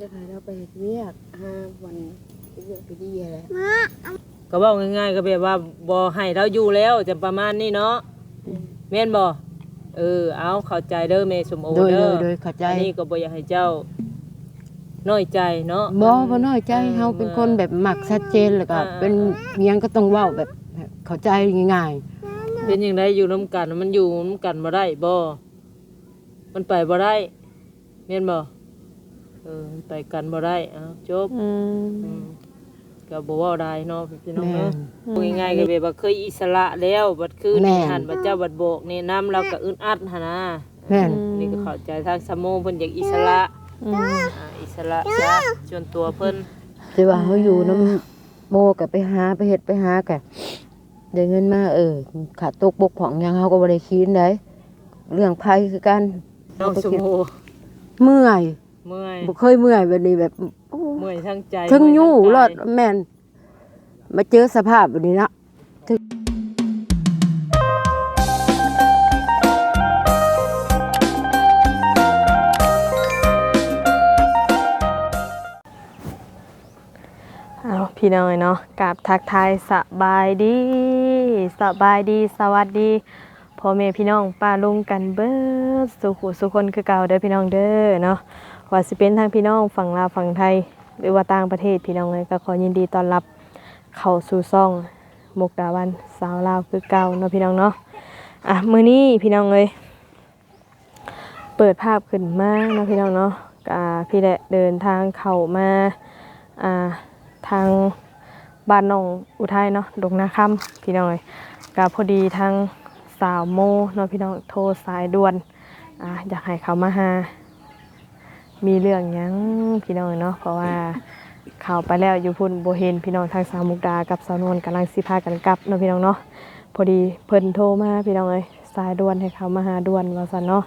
ຢາກໃຫ້ລາວໄປເຮັດວຽກ ຫາບ່ອນເຮັດວຽກດີໆຫັ້ນແຫຼະ. ກໍເວົ້າງ່າຍໆ ກໍແບບວ່າບໍ່ໃຫ້ລາວຢູ່ແລ້ວ ຈະປະມານນີ້ເນາະ ແມ່ນບໍ່? ເອີ ເອົາ ເຂົ້າໃຈເດີແມ່ສົມໂອ ໂດຍ ເດີ ໂດຍ ໂດຍ ເຂົ້າໃຈ. ອັນນີ້ກໍບໍ່ຢາກໃຫ້ເຈົ້ານ້ອຍໃຈເນາະ. ບໍ່ ມັນ ບໍ່ນ້ອຍໃຈ ເອີ ເຮົາເປັນຄົນແບບມັກຊັດເຈນ ແລ້ວກໍ ອ່າ ເປັນ ອ່າ ຫຍັງກໍຕ້ອງເວົ້າແບບເຂົ້າໃຈງ່າຍໆ. ເປັນຈັ່ງໃດຢູ່ນຳກັນ ມັນຢູ່ນຳກັນບໍ່ໄດ້ບໍ່? ມັນໄປບໍ່ໄດ້ ແມ່ນບໍ່? ເອີ ມັນໄປກັນບໍ່ໄດ້ ເອົາ ຈົບ. ອືມ ອືມ ກໍບໍ່ເວົ້າຫຼາຍເນາະ ພີ່ນ້ອງເນາະ. ແມ່ນ ເວົ້າງ່າຍໆ ກໍແບບວ່າເຄີຍອິດສະຫຼະແລ້ວ ບັດຄືນນີ້ຫັ້ນ ບັດເຈົ້າບັດບອກແນະນຳ ລາວກໍອຶດອັດຫັ້ນນາ. ແມ່ນ ອືມ ນີ້ກໍເຂົ້າໃຈ ທາງສາວໂມເພິ່ນຢາກອິດສະຫຼະ ອືມ ອ່າ ອິດສະຫຼະຊະ ສ່ວນຕົວເພິ່ນ. ແຕ່ວ່າເຮົາຢູ່ນຳ ອ່າ ໂມກໍໄປຫາ ໄປເຮັດໄປຫາ ກໍໄດ້ເງິນມາ ເອີ ຂາດຕົກບົກຜ່ອງຫຍັງ ເຮົາກໍບໍ່ໄດ້ຄືນໃດ. ເລື່ອງໄພຄືກັນ ນ້ອງສາວໂມ ເມື່ອຍ ເມື່ອຍ ບໍ່ເຄີຍເມື່ອຍແບບນີ້ ແບບ ໂອ້ ເມື່ອຍທັງໃຈ ທັງ ເມື່ອຍທັງ ຍູ້ ກາຍ ລອດ ແມ່ນ ມາເຈີສະພາບແບບນີ້ເນາະ. ເອົາ ພີ່ນ້ອງເອີຍເນາະ ກາບທັກທາຍສະບາຍດີ ສະບາຍດີ ສະຫວັດດີ ພໍ່ແມ່ພີ່ນ້ອງປ້າລຸງກັນເບິດສູ່ຜູ້ສູ່ຄົນຄືເກົ່າເດີພີ່ນ້ອງເດີເນາະ. ວ່າຊິເປັນທັງພີ່ນ້ອງຝັ່ງລາວຝັ່ງໄທ ຫຼືວ່າຕ່າງປະເທດ ພີ່ນ້ອງເອີຍ ກໍຂໍຍິນດີຕ້ອນຮັບເຂົ້າສູ່ຊ່ອງມຸກດາວັນຊາວລາວຄືເກົ່າເນາະ ພີ່ນ້ອງເນາະ. ອ່ະ ມື້ນີ້ພີ່ນ້ອງເອີຍ ເປີດພາບຂຶ້ນມາເນາະ ພີ່ນ້ອງເນາະ ກະພີ້ແຫຼະ ເດີນທາງເຂົ້າມາ ອ່າ ທາງບ້ານໜອງອຸໄທເນາະ ດົງນາຄຳ ພີ່ນ້ອງເອີຍ. ກະພໍດີທາງສາວໂມເນາະ ພີ່ນ້ອງ ໂທສາຍດ່ວນ ອ່າ ຢາກໃຫ້ເຂົ້າມາຫາ ມີເລື່ອງຫຍັງ ພີ່ນ້ອງເນາະ ເພາະວ່າເຂົ້າໄປແລ້ວຢູ່ພຸ້ນບໍ່ເຫັນ ພີ່ນ້ອງ. ທາງສາວມຸກດາກັບສາວນວນກຳລັງຊິພາກັນກັບເນາະ ພີ່ນ້ອງເນາະ. ພໍດີເພິ່ນໂທມາ ພີ່ນ້ອງເອີຍ ສາຍດ່ວນໃຫ້ເຂົາມາຫາດ່ວນວ່າຊັ້ນເນາະ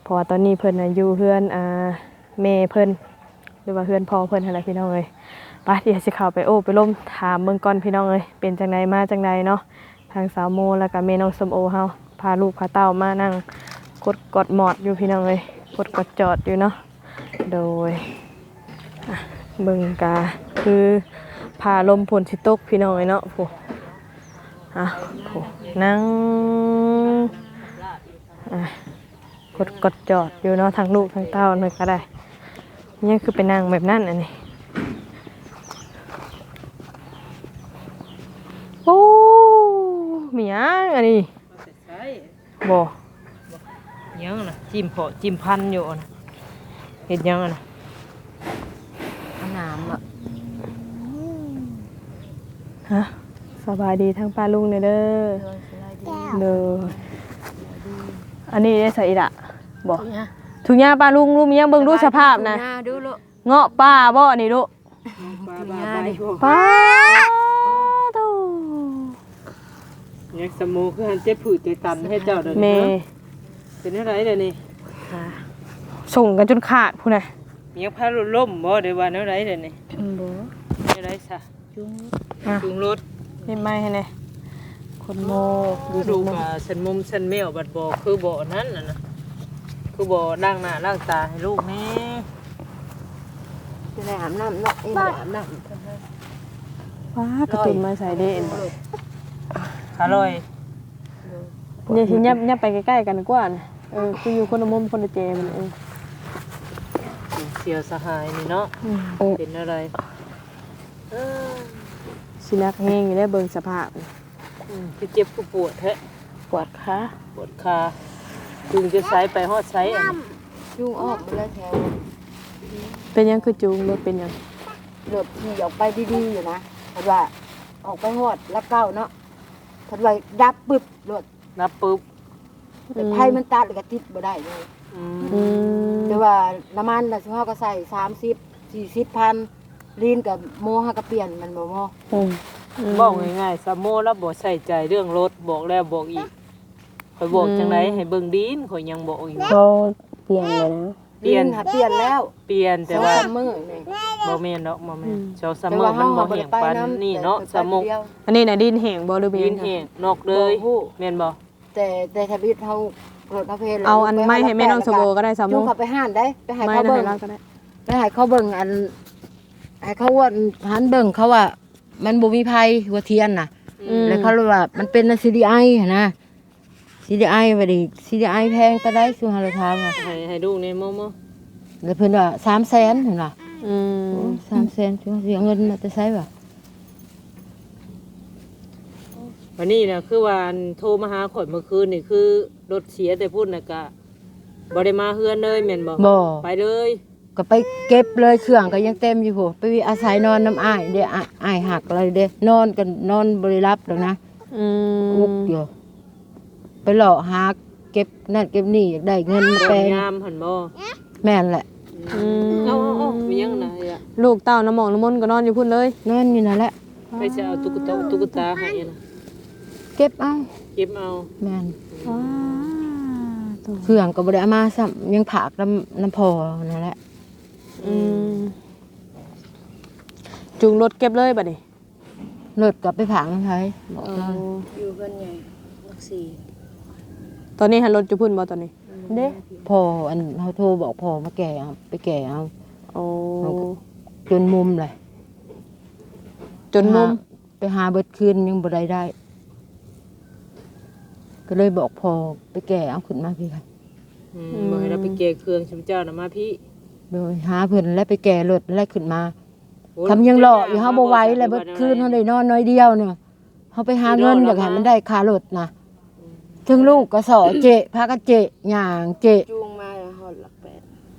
ເພາະວ່າຕອນນີ້ເພິ່ນນະຢູ່ເຮືອນ ອ່າ ແມ່ເພິ່ນ ຫຼືວ່າເຮືອນພໍ່ເພິ່ນຫັ້ນແຫຼະ ພີ່ນ້ອງເອີຍ. ໄປ ດຽວຊິເຂົ້າໄປໂອ້ໄປລົມຖາມເບິ່ງກ່ອນ ພີ່ນ້ອງເອີຍ ເປັນຈັ່ງໃດມາຈັ່ງໃດເນາະ. ທາງສາວໂມ ແລ້ວກະແມ່ນ້ອງສົ້ມໂອເຮົາ ພາລູກພາເຕົ້າມານັ່ງກົດກອດໝອດຢູ່ ພີ່ນ້ອງເອີຍ ກົດກອດຈອດຢູ່ເນາະ. ໂດຍ ອ່ະ ເບິ່ງກະຄືຟ້າລົມຝົນຊິຕົກ ພີ່ນ້ອງເອີຍເນາະ. ໂອ້ ອ່ະ ໂອ້ ນັ່ງ ອ່ະ ກົດກອດຈອດຢູ່ເນາະ ທັງລູກທັງເຕົ້ານັ້ນກໍໄດ້. ຍັງຄືໄປນັ່ງແບບນັ້ນ ອັນນີ້ ໂອ້ ມີຫຍັງອັນນີ້? ບໍ່ ຫຍັງນະ ຈິ້ມເພາະຈິ້ມພັນຢູ່ນະ. ເຮັດຫຍັງຫັ້ນນະ? ເອົານ້ຳບໍ? ຮະ? ສະບາຍດີທາງປ້າລຸງແດ່ເດີ. ໂດຍ ສະບາຍດີ. ໂດຍ. ອັນນີ້ໄດ້ໃສ່ອີ່ຫຼະ? ບໍ່. ທຸງຫຍ້າ ທຸງຫຍ້າປ້າລຸງ ລຸງມີຫຍັງເບິ່ງດູສະພາບນະ. ເງາະປ່າບໍ່ອັນນີ້ລູກ? ປາ ປາ ປາ ປາ ປາ ໂອ້ ຍາກສະໂມຄືຫັ້ນເຈັບຜືດໃຈຕັນແທ້ເຈົ້າເດີນີ້. ແມ່ ເປັນແນວໃດເດນີ້? ສົ່ງກັນຈົນຂາດພຸ້ນນະ. ມີຫຍັງພາລົດລົ້ມບໍ່ ຫຼືວ່າແນວໃດເດນີ້? ບໍ່ ແນວໃດຊະ? ຈູງລົດ ຈູງລົດ ເຮັດໃໝ່ໃຫ້ແດ່. ຄົນໂມ ລູກກະສັນມຸມສັນແມວ ບັດບໍ່ຄືບໍ່ນັ້ນນະ ຄືບໍ່ລ້າງໜ້າລ້າງຕາໃຫ້ລູກແດ່. ຈະໄດ້ອາບນ້ຳເນາະ ເອີ ອາບນ້ຳ. ວ້າ ກະຕຸ້ນມາໃສ່ເດ້. ອະລ່ອຍ. ຢ່າຊິຫຍັບ ຫຍັບໄປໃກ້ໆກັນກວ່ານະ. ເອີ ຄືຢູ່ຄົນລະມຸມຄົນລະແຈມັນ. ເອີ ເສຍສະຫາຍນີ້ເນາະ. ອືມ ເປັນແນວໃດ? ເອີ ຊິໜັກແຮງຢູ່ແລ້ວ ເບິ່ງສະພາບ. ອືມ ຄືເຈັບຄືປວດແທ້. ປວດຂາ ປວດຂາ. ຈູງຈະໃສ ໄປຮອດໃສ? ຈູງອອກມາເລີຍແຖວ. ເປັນຫຍັງຄືຈູງລົດ ເປັນຫຍັງ? ລົດຂີ່ອອກໄປດີໆຢູ່ນະ ເພິ່ນວ່າອອກໄປຮອດຫຼັກເກົ້າເນາະ ເພິ່ນວ່າດັບປຶບ ລົດດັບປຶບ. ແຕ່ ອືມ ໄຟມັນຕັດ ແລ້ວກໍຕິດບໍ່ໄດ້ເລີຍ. ອືມ ອືມ ແຕ່ວ່ານ້ຳມັນນະ ຊຸມເຮົາກໍໃສ່ສາມສິບ ສີ່ສິບພັນ. ລີນກັບໂມເຮົາກໍປ່ຽນແມ່ນບໍ່ໂມ? ອືມ ອືມ ເວົ້າງ່າຍໆ ສາວໂມລາວບໍ່ໃສ່ໃຈເລື່ອງລົດ ບອກແລ້ວບອກອີກ. ຂ້ອຍບອກຈັ່ງໃດ ອືມ ໃຫ້ເບິ່ງດິນ ຂ້ອຍຍັງບອກອີກ. ບໍ່ ປ່ຽນແລ້ວນະ. ປ່ຽນ ດິນຫາປ່ຽນແລ້ວ. ປ່ຽນ ແຕ່ວ່າ ສອງສາມມື້ນີ້. ບໍ່ແມ່ນດອກ ບໍ່ແມ່ນ. ອືມ ສອງສາມມື້ມັນບໍ່ແຫ້ງປານນີ້ເນາະ ສາວໂມ. ອັນນີ້ນະດິນແຫ້ງບໍ່ ຫຼືເປັນຫຍັງ? ດິນແຫ້ງນອກເລີຍ. ບໍ່ຮູ້ ແມ່ນບໍ່? ແຕ່ ແຕ່ທຳອິດເຮົາລົດເຮົາເພ ເອົາອັນໄມ້ໃຫ້ແມ່ນ້ອງສະໂບກໍໄດ້ ສາວໂມ. ຈູງເຂົາໄປຮ້ານໄດ້ ໄປໃຫ້ເຂົາເບິ່ງ. ໄປໃຫ້ເຂົາເບິ່ງ ອັນ ໃຫ້ເຂົາວ່າ ຫັນເບິ່ງ ເຂົາວ່າມັນບໍ່ມີໄຟ ຫົວທຽນນະ. ອືມ ແລ້ວເຂົາເລີຍວ່າມັນເປັນ CDI ຫັ້ນນະ. CDI ບັດນີ້ CDI ແພງປານໃດ ຊຸມເຮົາເລີຍຖາມວ່າ ໃຫ້ ໃຫ້ລູກແດ່ ໝໍ ໝໍ. ແລ້ວເພິ່ນວ່າ ສາມແສນ ເພິ່ນວ່າ. ອືມ ໂອ້ ສາມແສນ ເຮົາຊິເອົາເງິນມາແຕ່ໃສວະ? ບັດນີ້ນະ ຄືວ່າ ອັນ ໂທມາຫາຂ້ອຍເມື່ອຄືນນີ້ ຄືລົດເສຍແຕ່ພຸ້ນ ແລ້ວກະບໍ່ໄດ້ມາເຮືອນເລີຍແມ່ນບໍ່? ບໍ່ ໄປເລີຍ. ກໍໄປເກັບເລີຍ ເຄື່ອງກໍຍັງເຕັມຢູ່ພຸ້ນ ໄປອາໄສນອນນຳອ້າຍເດ້ ອ້າຍ ອ້າຍຮັກລະເດ້ ນອນກໍນອນບໍ່ໄດ້ຫຼັບດອກນະ. ອືມ ອຸກຢູ່ ໄປເລາະຫາເກັບນັ້ນເກັບນີ້ ຢາກໄດ້ເງິນມາແປງ ຍາມຫັ້ນບໍ່? ແມ່ນແຫຼະ. ອືມ ເອົາໆໆ ມີຫຍັງນະ? ລູກເຕົ້ານ້ຳໝອກນ້ຳມົນກໍນອນຢູ່ພຸ້ນເລີຍ? ນອນຢູ່ນັ້ນແຫຼະ. ໄປໃສເອົາຕຸກກະຕາ ຕຸກກະຕາໃຫ້ນະ? ເກັບເອົາ ເກັບເອົາ. ແມ່ນ. ວ້າ ເຄື່ອງກໍບໍ່ໄດ້ເອົາມາຊ້ຳ ຍັງພາກນຳ ນຳພໍ່ນັ້ນແຫຼະ. ອືມ ຈູງລົດເກັບເລີຍບັດນີ້. ລົດກໍໄປຝາກນຳໃຜ ບອກເລີຍ. ເອີ ຢູ່ເຮືອນໃຫຍ່ຫຼັກສີ່. ຕອນນີ້ຫັ້ນລົດຢູ່ພຸ້ນບໍ່ຕອນນີ້? ເດ້ ພໍ່ ອັນ ເຮົາໂທບອກພໍ່ມາແກ່ເອົາ ໄປແກ່ເອົາ. ໂອ້ ຈົນມຸມແຫຼະ ຈົນມຸມ. ໄປຫາເບິດຄືນຍັງບໍ່ໄດ້ໄດ້ ກໍເລີຍບອກພໍ່ໄປແກ່ເອົາຂຶ້ນມາພີ້. ອືມ ອືມ ບໍ່ໃຫ້ລາວໄປແກ່ເຄື່ອງຊຸມເຈົ້ານະ ມາພີ້. ໂດຍ ຫາເພິ່ນແລ້ວໄປແກ່ລົດແລ້ວຂຶ້ນມາ. ໂອ້ຍ ຄຳຍັງເລາະຢູ່ ເຮົາບໍ່ໄຫວແລ້ວ ເບິດຄືນເຮົາໄດ້ນອນໜ້ອຍດຽວໜຶ່ງ. ເຮົາໄປຫາເງິນ ຢາກໃຫ້ມັນໄດ້ຄ່າລົດນະ. ອືມ ເຖິງລູກກໍສໍ້ເຈະ ພາກັນເຈະ ຍ່າງເຈະ ຈູງມາຮອດຫຼັກແປດ.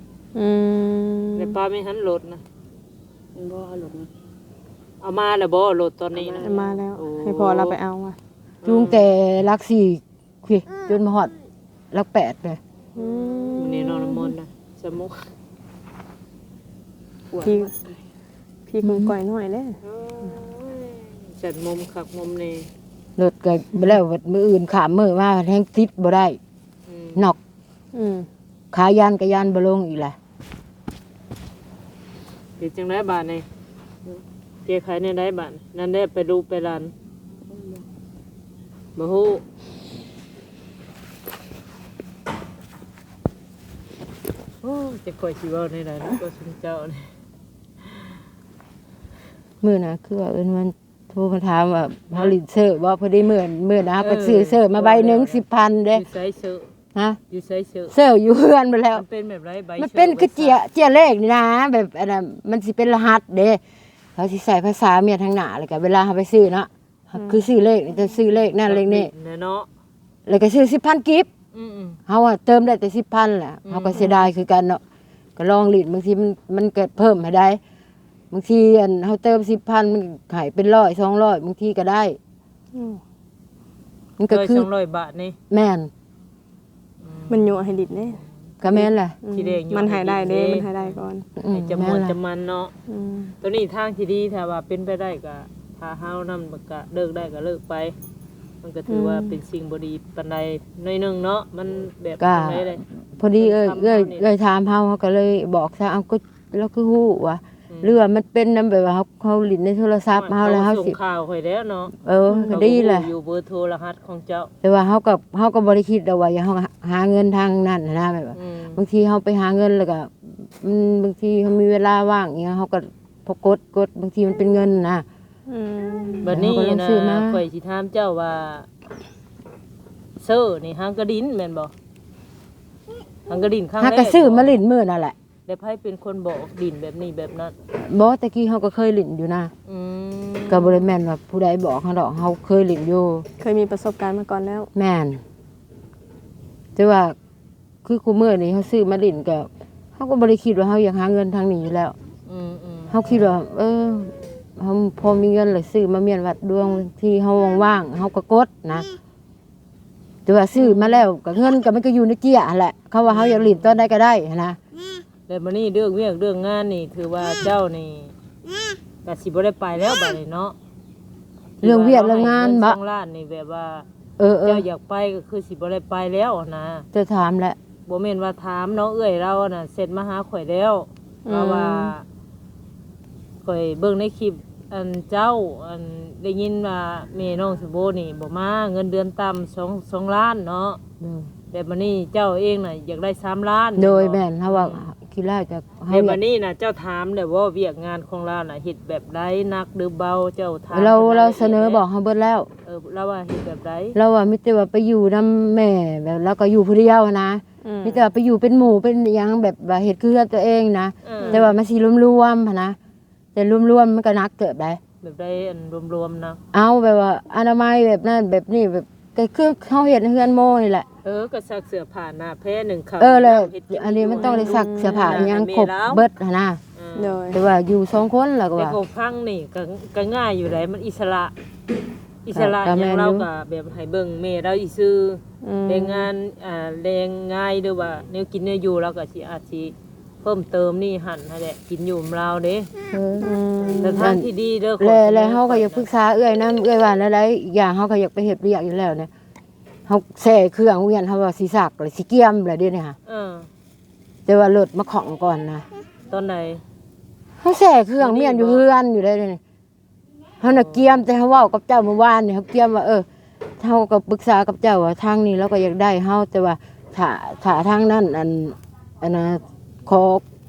ອືມ ແລ້ວປ້າມີຫັ້ນລົດນະ? ບໍ່ ເອົາລົດມາ ເອົາມາແລ້ວບໍ່ລົດຕອນນີ້ນະ? ເອົາມາແລ້ວ. ໂອ້ ໃຫ້ພໍ່ລາວໄປເອົາວ່າ ຈູງແຕ່ຫຼັກສີ່ ເອີ ພີ້ ຈົນມາຮອດຫຼັກແປດເລີຍ. ອືມ ມື້ນີ້ນ້ອງນ້ຳມົນນະ ສະໝຸກ ພີ່ ພີ່ຂອງ ອືມ ກ້ອຍນ້ອຍເດ້. ໂອ້ຍ ສັນມຸມຄັກມຸມແນ່ ລົດກໍແລ້ວ ບັດມື້ອື່ນຂ້າມມື້ມາແຮ່ງຕິດບໍ່ໄດ້. ອືມ ນອກ. ອືມ ຂາຢ້ານກໍຢ້ານບໍ່ລົງອີກລະ. ເປັນຈັ່ງໃດບາດນີ້? ແກ້ໄຂແນວໃດບາດ? ນັ້ນແຫຼະ ໄປລູກໄປຫຼານ ບໍ່ຮູ້. ໂອ້ ຈັກຂ້ອຍຊິເວົ້າແນວໃດເນາະ ກັບຊຸມເຈົ້ານີ້. ມື້ໜ້າຄືວ່າເອີ້ນມັນ ໂທມາຖາມວ່າເຮົາຫຼິ້ນເຊີບໍ່? ພໍດີມື້ ມື້ນະ ເອີ ເພິ່ນຊື້ເຊີມາໃບໜຶ່ງ ສິບພັນເດ້. ຢູ່ໃສເຊີ? ຮະ? ຢູ່ໃສເຊີ? ເຊີຢູ່ເຮືອນໝົດແລ້ວ. ມັນເປັນແບບໃດໃບເຊີ? ມັນເປັນຄືເຈ້ຍ ເຈ້ຍເລກນີ້ນະ ແບບອັນນັ້ນ ມັນຊິເປັນລະຫັດເດ້. ເຂົາຊິໃສ່ພາສາວຽດທາງໜ້າ ແລ້ວກະເວລາເຮົາໄປຊື້ເນາະ ອືມ ຄືຊື້ເລກ ຈະຊື້ເລກນັ້ນເລກນີ້ ແມ່ນເນາະ. ແລ້ວກໍຊື້ສິບພັນກີບ. ອືມໆ ເຮົາອະເຕີມໄດ້ແຕ່ສິບພັນແຫຼະ. ອືມ ເຮົາກໍເສຍດາຍຄືກັນເນາະ. ກໍລອງຫຼິ້ນ ບາງທີມັນ ມັນກໍເພີ່ມໃຫ້ໄດ້. ບາງທີອັນເຮົາເຕີມສິບພັນ ມັນໃຫ້ເປັນຮ້ອຍ ສອງຮ້ອຍ ບາງທີກໍໄດ້. ອືມ ມັນກໍຄື ຮ້ອຍ ສອງຮ້ອຍບາດນີ້. ແມ່ນ. ອືມ ມັນຍົວະໃຫ້ດິນເດ້. ກໍແມ່ນແຫຼະ. ອືມ ທີແລກ ມັນໃຫ້ໄດ້ເດ້ ມັນໃຫ້ໄດ້ກ່ອນ. ອືມ ໃຫ້ຈຳມ່ວນ ແມ່ນແຫຼະ ຈຳໝັ່ນເນາະ. ອືມ ໂຕນີ້ທາງທີ່ດີ ຖ້າວ່າເປັນໄປໄດ້ກໍພາເຮົານຳ ກໍເລີກໄດ້ກໍເລີກໄປ. ມັນກໍຖືວ່າ ອືມ ເປັນສິ່ງບໍ່ດີປານໃດໜ້ອຍໜຶ່ງເນາະ. ມັນແບບ ກໍຈັ່ງໃດເດ້ ພໍດີເອື້ອຍ ເອື້ອຍຖາມເຮົາ ເຮົາກໍເລີຍບອກຊະ. ເອົາ ກໍລາວຄືຮູ້ວະ? ອືມ ຫຼືວ່າມັນເປັນນຳແບບວ່າເຮົາ ເຮົາຫຼິ້ນໃນໂທລະສັບເຮົາ ແລ້ວເຮົາຊິສົ່ງຂ່າວຂ້ອຍແລ້ວເນາະ. ເອີ ກໍດີແຫຼະ ເຂົາກໍຮູ້ຢູ່ເບີໂທລະຫັດຂອງເຈົ້າ. ແຕ່ວ່າເຮົາກໍ ເຮົາກໍບໍ່ໄດ້ຄິດດອກວ່າ ເຮົາຫາເງິນທາງນັ້ນຫັ້ນນະ. ແບບວ່າ ອືມ ບາງທີເຮົາໄປຫາເງິນ ແລ້ວກໍ ມັນ ບາງທີເຮົາມີເວລາວ່າງອີ່ຫຍັງ ເຮົາກໍພໍກົດ ກົດ ບາງທີມັນເປັນເງິນນະ. ອືມ ບັດນີ້ນະ ຂ້ອຍຊິຖາມເຈົ້າວ່າ ເຊີນີ້ຫາກໍຫຼິ້ນແມ່ນບໍ່? ຫາກໍຫຼິ້ນຄັ້ງແລກ ຫາກໍຊື້ມາຫຼິ້ນມື້ນັ້ນແຫຼະ. ແລ້ວໃຜເປັນຄົນບອກຫຼິ້ນແບບນີ້ແບບນັ້ນ? ບໍ່ ແຕ່ກີ້ເຮົາກໍເຄີຍຫຼິ້ນຢູ່ນະ. ອືມ ກໍບໍ່ໄດ້ແມ່ນວ່າຜູ້ໃດບອກເຮົາດອກ ເຮົາເຄີຍຫຼິ້ນຢູ່ ເຄີຍມີປະສົບການມາກ່ອນແລ້ວ. ແມ່ນ. ແຕ່ວ່າຄືຄູ່ມື້ນີ້ເຮົາຊື້ມາຫຼິ້ນ ກໍເຮົາກໍບໍ່ໄດ້ຄິດວ່າເຮົາຢາກຫາເງິນທາງນີ້ຢູ່ແລ້ວ. ອືມໆ ເຮົາຄິດວ່າ ເອີ ເຮົາພໍມີເງິນແລ້ວຊື້ມາມ້ຽນວັດດວງ ທີ່ເຮົາວ່າງໆ ເຮົາກໍກົດນະ. ແຕ່ວ່າຊື້ມາແລ້ວ ອືມ ກໍເງິນກໍມັນກໍຢູ່ໃນເຈ້ຍຫັ້ນແຫຼະ. ເຂົາວ່າເຮົາຢາກຫຼິ້ນຕອນໃດກໍໄດ້ຫັ້ນນະ. ແລ້ວບັດນີ້ເລື່ອງວຽກເລື່ອງງານນີ້ ຖືວ່າເຈົ້ານີ້ກໍຊິບໍ່ໄດ້ໄປແລ້ວບັດນີ້ເນາະ. ເລື່ອງວຽກເລື່ອງງານບໍ? ສອງລ້ານນີ້ແບບວ່າ ເອີໆ ເຈົ້າຢາກໄປກໍຄືຊິບໍ່ໄດ້ໄປແລ້ວຫັ້ນນະ. ເຈົ້າຖາມແຫຼະ. ບໍ່ແມ່ນວ່າຖາມເນາະ ເອື້ອຍລາວນະ ເຊັດມາຫາຂ້ອຍແລ້ວ. ອືມ ລາວວ່າ ຂ້ອຍເບິ່ງໃນຄລິບ ອັນ ເຈົ້າ ອັນ ໄດ້ຍິນວ່າແມ່ນ້ອງສະໂບນີ້ບໍ່ມາ ເງິນເດືອນຕ່ຳ ສອງ ສອງລ້ານເນາະ. ອືມ ແຕ່ບັດນີ້ເຈົ້າເອງນະຢາກໄດ້ສາມລ້ານ. ໂດຍ ແມ່ນບໍ່? ແມ່ນ ເຮົາວ່າ ອືມ ທີແລກກໍເຮົາ ແລ້ວບັດນີ້ນະ ເຈົ້າຖາມແລ້ວບໍ່ ວຽກງານຂອງລາວນະ ເຮັດແບບໃດ ໜັກຫຼືເບົາ ເຈົ້າຖາມ ລາວ ເພິ່ນ ລາວສະເໜີ ເຮັດແບບໃດ ບອກເຮົາເບິດແລ້ວ. ເອີ ລາວວ່າເຮັດແບບໃດ? ລາວວ່າມີແຕ່ວ່າໄປຢູ່ນຳແມ່ ແບບລາວກໍຢູ່ຜູ້ດຽວຫັ້ນນະ ອືມ ມີແຕ່ວ່າໄປຢູ່ເປັນໝູ່ເປັນຫຍັງ ແບບວ່າເຮັດຄືເຮືອນຕົວເອງນະ ເອີ ແຕ່ວ່າມັນຊິລວມໆຫັ້ນນະ ແຕ່ລວມໆມັນກໍໜັກເຕີບໄດ໋. ແບບໃດ ອັນລວມໆນະ? ເອົາ ແບບວ່າອະນາໄມແບບນັ້ນແບບນີ້ ແບບ ກໍຄືເຮົາເຮັດໃນເຮືອນໝູ່ນີ້ແຫຼະ. ເອີ ກໍຊັກເສື້ອຜ້າໜ້າແພໜຶ່ງເຂົ້າ ເອີ ແລ້ວ ໜຶ່ງນ້ຳເຮັດກິນ ອັນນີ້ມັນຕ້ອງໄດ້ຊັກເສື້ອຜ້າ ອືມ ອີ່ຫຍັງຄົບເບິດຫັ້ນນະ. ອືມ ໂດຍ ແຕ່ວ່າຢູ່ສອງຄົນ ແລ້ວກໍ ແຕ່ ວ່າ ຂອງພັງນີ້ກໍ ກໍງ່າຍຢູ່ໃດ໋ ມັນອິດສະຫຼະ ອິດສະຫຼະ ກໍ ກໍແມ່ນ ຫຍັງ ລາວ ຢູ່ ກໍແບບໃຫ້ເບິ່ງແມ່ລາວອີ່ຊື່ ອືມ ແຮງງານ ອ່າ ແຮງງານ ຫຼືວ່າແນວກິນແນວຢູ່ ລາວກໍຊິ ອາດຊິ ເພີ່ມເຕີມນີ້ຫັ້ນຫັ້ນແຫຼະ ກິນຢູ່ນຳລາວເດ້. ເອີ ອືມ ແຕ່ທາງທີ່ດີເດີ ແລະ ແລະເຮົາກໍຢາກປຶກສາເອື້ອຍນຳ ເອື້ອຍວ່າແນວໃດ. ອີກຢ່າງເຮົາກໍຢາກໄປເຮັດວຽກຢູ່ແລ້ວນະ ເຮົາແຊ່ເຄື່ອງວຽນ ເຮົາວ່າຊິຊັກ ແລ້ວຊິກຽມແລ້ວເດນີ້ຫາ. ເອີ ແຕ່ວ່າລົດມາຂ້ອງກ່ອນນະ. ຕອນໃດ? ເຮົາແຊ່ເຄື່ອງວຽນຢູ່ເຮືອນຢູ່ເດ້ນີ້. ເຮົານະກຽມ ແຕ່ເຮົາເວົ້າກັບເຈົ້າມື້ວານນີ້ ເຮົາກຽມວ່າ ເອີ ເຮົາກໍປຶກສາກັບເຈົ້າວ່າທາງນີ້ລາວກໍຢາກໄດ້ເຮົາ ແຕ່ວ່າຖ້າ ຖ້າທາງນັ້ນ ອັນ ອັນນະ ຂໍ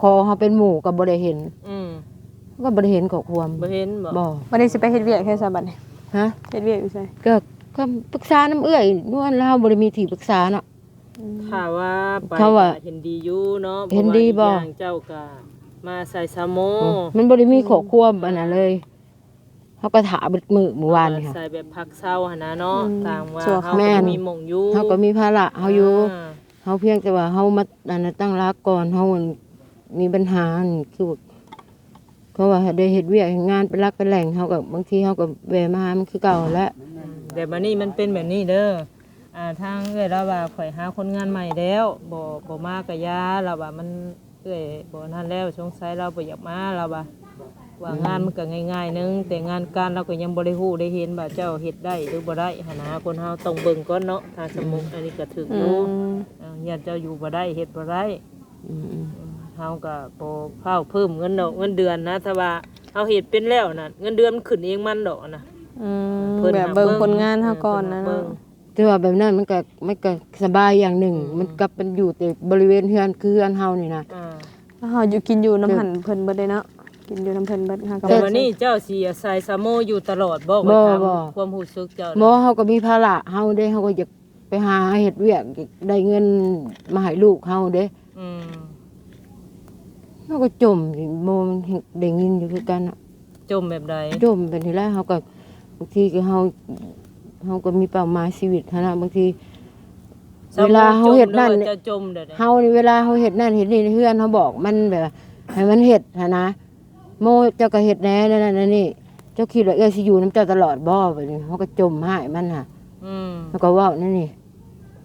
ຂໍເຮົາເປັນໝູ່ກໍບໍ່ໄດ້ເຫັນ. ອືມ ກໍບໍ່ໄດ້ເຫັນຂໍ້ຄວາມ ບໍ່ເຫັນບໍ? ບໍ່. ບັດນີ້ຊິໄປເຮັດວຽກໃສຊະບັດນີ້? ຮະ? ເຮັດວຽກຢູ່ໃສ? ກໍ ກໍປຶກສານຳເອື້ອຍນວນ ແລ້ວເຮົາບໍ່ໄດ້ມີທີ່ປຶກສາເນາະ. ອືມ ຖ້າວ່າໄປ ເຂົາວ່າ ກໍເຫັນດີຢູ່ເນາະ ເຫັນດີບໍ? ເພາະວ່າອີກຢ່າງເຈົ້າກໍມາອາໄສຊາວໂມ ອືມ ມັນບໍ່ໄດ້ມີ ອືມ ຂໍ້ຄວາມອັນນັ້ນເລີຍ. ເຮົາກໍຖ້າເບິດມື້ມື້ວານນີ້ ອາໄສແບບພັກເຊົາຫັ້ນນະເນາະ ອືມ ຕາມວ່າ ແມ່ນ ເຮົາກໍບໍ່ມີໝ່ອງຢູ່ ເຮົາກໍມີພາລະເຮົາຢູ່ ອ່າ ເຮົາພຽງແຕ່ວ່າເຮົາມາ ອັນນັ້ນ ຕັ້ງຫຼັກກ່ອນ ເຮົາ ອັນ ມີບັນຫາ ອັນ ຄື ເພາະວ່າໄດ້ເຮັດວຽກເຮັດງານເປັນຫຼັກເປັນແຫຼ່ງ ເຮົາກໍ ບາງທີເຮົາກໍແວ່ມາຫາມັນຄືເກົ່າຫັ້ນແຫຼະ. ອືມ ແຕ່ບັດນີ້ມັນເປັນແບບນີ້ເດີ ອ່າ ທາງເອື້ອຍລາວວ່າ ຂ້ອຍຫາຄົນງານໃໝ່ແລ້ວ ບໍ່ ບໍ່ມາກໍຢ່າ ລາວວ່າມັນ ເອື້ອຍບໍ່ນັ້ນແລ້ວ ສົງໄສລາວບໍ່ຢາກມາ ລາວວ່າ ວ່າ ອືມ ງານມັນກໍງ່າຍໆໜຶ່ງ ແຕ່ງານການລາວກໍຍັງບໍ່ໄດ້ຮູ້ໄດ້ເຫັນວ່າເຈົ້າເຮັດໄດ້ຫຼືບໍ່ໄດ້ຫັ້ນນະ. ຄົນເຮົາຕ້ອງເບິ່ງກ່ອນເນາະ ຖ້າສົມມຸດ ອືມ ອັນນີ້ກໍຖືກຢູ່ ອືມ ເອີ ຢ້ານເຈົ້າຢູ່ບໍ່ໄດ້ ເຮັດບໍ່ໄດ້. ອືມໆ ເຮົາກໍບໍ່ຟ້າວເພີ່ມເງິນດອກ ເງິນເດືອນນະ ຖ້າວ່າເຮົາເຮັດເປັນແລ້ວນະ ເງິນເດືອນມັນຂຶ້ນເອງມັນດອກນະ. ອືມ ເພິ່ນ ແບບເບິ່ງ ຫາເບິ່ງ ຄົນງານເຮົາກ່ອນນະ ເອີ ເພິ່ນຫາເບິ່ງ ເນາະ. ແຕ່ວ່າແບບນັ້ນມັນກໍ ມັນກໍສະບາຍຢ່າງໜຶ່ງ ອືມ ມັນກັບໄປຢູ່ແຕ່ບໍລິເວນເຮືອນ ຄືເຮືອນເຮົານີ້ນະ. ອ່າ ເຮົາຢູ່ ກິນຢູ່ນຳ ເອີ ຫັ້ນເພິ່ນເບິດເດ້ເນາະ ກິນຢູ່ນຳເພິ່ນເບິດ ເຮົາກໍ ແຕ່ ແຕ່ ວັນນີ້ເຈົ້າຊິອາໄສຊາວໂມຢູ່ຕະຫຼອດບໍ່? ບໍ່ ກໍຖາມ ບໍ່ ຄວາມຮູ້ສຶກເຈົ້າ ບໍ່ ເຮົາກໍມີພາລະເຮົາເດ້ ເຮົາກໍຢາກ ໄປຫາເຮັດວຽກ ໄດ້ເງິນມາໃຫ້ລູກເຮົາເດ້. ອືມ ເຮົາກໍຈົ່ມ ໂມ ໄດ້ຍິນຢູ່ຄືກັນນະ. ຈົ່ມແບບໃດ? ຈົ່ມແບບນີ້ແຫຼະ ເຮົາກໍ ບາງທີກໍເຮົາ ເຮົາກໍມີເປົ້າໝາຍຊີວິດຫັ້ນນະ. ບາງທີ ເວລາເຮົາເຮັດນັ້ນ ເຮົານີ້ ເວລາເຮົາເຮັດນັ້ນເຮັດນີ້ໃນເຮືອນ ເຮົາບອກມັນແບບວ່າໃຫ້ມັນເຮັດຫັ້ນນະ. ໂມ ເຈົ້າກໍເຮັດແດ່ແນວນັ້ນແນວນີ້ ເຈົ້າຄິດວ່າເອື້ອຍຊິຢູ່ນຳເຈົ້າຕະຫຼອດບໍ່? ແບບນີ້ ເຮົາກໍຈົ່ມຮ້າຍມັນຫາ. ອືມ ເຮົາກໍເວົ້າແນວນີ້.